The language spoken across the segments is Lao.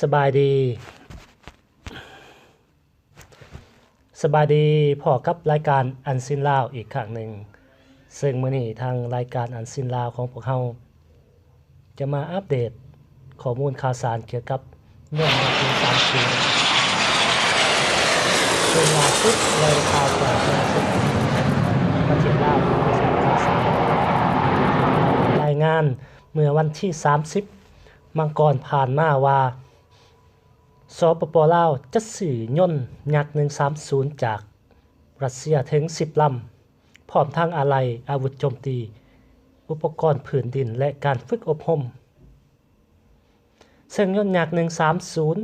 ສະບາຍດີ ສະບາຍດີ ພໍ້ກັບລາຍການອັນຊິນລາວອີກຄັ້ງໜຶ່ງ ເຊິ່ງມື້ນີ້ທາງລາຍການອັນຊິນລາວຂອງພວກເຮົາ ຈະມາອັບເດດຂໍ້ມູນຂ່າວສານກ່ຽວກັບເລື່ອງວັນທີສາມສິບ ເຊິ່ງລ່າສຸດໄດ້ຂ່າວຈາກໜັງສືພິມປະເທດລາວ ລາຍງານເມື່ອວັນທີສາມສິບ ມັງກອນຜ່ານມາວ່າ ສປປ ລາວ ຈະຊື້ຍົນຍັກ ໜຶ່ງສາມສູນ ຈາກຣັດເຊຍເຖິງສິບລຳ ພ້ອມທັງອາໄຫຼ່ອາວຸດໂຈມຕີ, ອຸປະກອນພື້ນດິນ ແລະ ການຝຶກອົບຮົມ. ເຊິ່ງຍົນຍັກ ໜຶ່ງສາມສູນ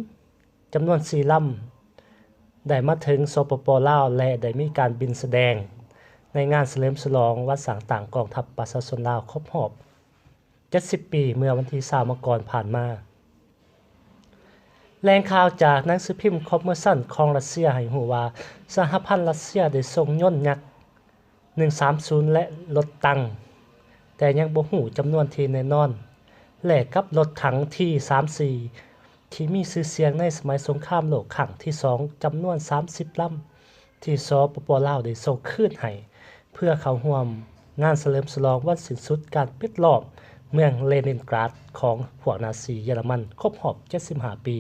ຈຳນວນສີ່ລຳ ໄດ້ມາເຖິງ ສປປ ລາວ ແລະ ໄດ້ມີການບິນສະແດງໃນງານສະເຫຼີມສະຫຼອງວັນສ້າງຕັ້ງກອງທັບປະຊາຊົນລາວຄົບຮອບ ເຈັດສິບປີ ເມື່ອວັນທີຊາວ ມັງກອນຜ່ານມາ. ແຫຼ່ງຂ່າວຈາກໜັງສືພິມຄອມເມີຊັນຂອງຣັດເຊຍໃຫ້ຮູ້ວ່າ ສະຫະພັນຣັດເຊຍໄດ້ສົ່ງຍົນຍັກ ໜຶ່ງສາມສູນ ແລະ ລົດຕັງ, ແຕ່ຍັງບໍ່ຮູ້ຈຳນວນທີ່ແນ່ນອນ, ແລກກັບລົດຖັງ ທີສາມສີ່ ທີ່ມີຊື່ສຽງໃນສະໄໝສົງຄາມໂລກຄັ້ງທີສອງ ຈຳນວນສາມສິບລຳ ທີ່ ສປປ ລາວ ໄດ້ສົ່ງຄືນໃຫ້ ເພື່ອເຂົ້າຮ່ວມງານສະເຫຼີມສະຫຼອງວັນສິ້ນສຸດການປິດລ້ອມເມືອງເລນິນກຣາດຂອງພວກນາຊີເຢຍລະມັນຄົບຮອບເຈັດສິບຫ້າປີ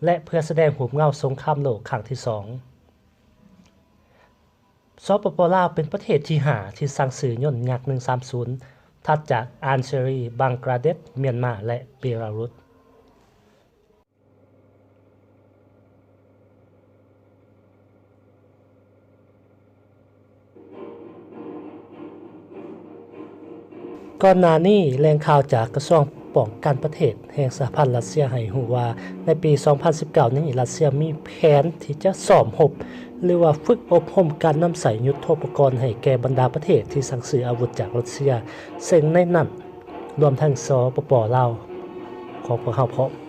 ແລະ ເພື່ອສະແດງຮູບເງົາສົງຄາມໂລກຄັ້ງທີສອງ. ສປປ ລາວ ເປັນປະເທດທີຫ້າທີ່ສັ່ງຊື້ຍົນຍັກ ໜຶ່ງສາມສູນ ຖັດຈາກອານເຈຣີ, ບັງກລາເດັດ, ມຽນມາ ແລະ ເບລາຣຸດ. ກ່ອນໜ້ານີ້, ແຫຼ່ງຂ່າວຈາກກະຊວງປ້ອງກັນປະເທດແຫ່ງສະຫະພັນຣັດເຊຍໃຫ້ຮູ້ວ່າ ໃນປີສອງພັນສິບເກົ້ານີ້ ຣັດເຊຍມີແຜນທີ່ຈະຊ້ອມຮົບ ຫຼືວ່າຝຶກອົບຮົມການນຳໃຊ້ຍຸດໂທປະກອນໃຫ້ແກ່ບັນດາປະເທດທີ່ສັ່ງຊື້ອາວຸດຈາກຣັດເຊຍ, ເຊິ່ງໃນນັ້ນລວມທັງ ສປປ ລາວ ຂອງພວກເຮົາພ້ອມ.